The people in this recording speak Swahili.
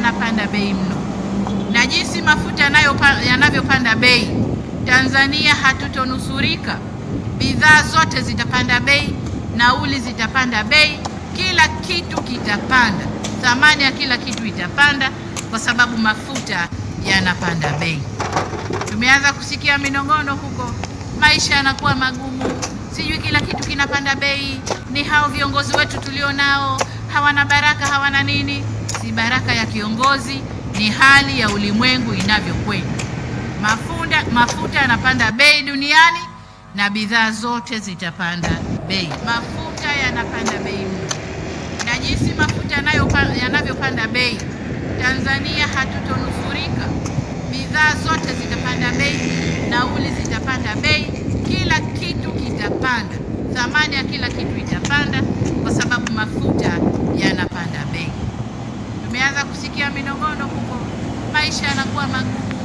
yanapanda bei mno, na jinsi mafuta yanavyopanda bei, Tanzania hatutonusurika. Bidhaa zote zitapanda bei, nauli zitapanda bei, kila kitu kitapanda, thamani ya kila kitu itapanda kwa sababu mafuta yanapanda bei. Tumeanza kusikia minong'ono huko, maisha yanakuwa magumu, sijui kila kitu kinapanda bei, ni hao viongozi wetu tulionao hawana baraka, hawana nini. Si baraka ya kiongozi, ni hali ya ulimwengu inavyokwenda. Mafuta yanapanda bei duniani na bidhaa zote zitapanda bei. Mafuta yanapanda bei mno, na jinsi mafuta yanavyopanda bei, Tanzania hatutonusurika. Bidhaa zote zitapanda bei, nauli zitapanda bei, kila kitu kitapanda, thamani ya kila kitu itapanda kwa sababu mafuta yanapanda bei. Tumeanza kusikia minong'ono huko, maisha yanakuwa magumu.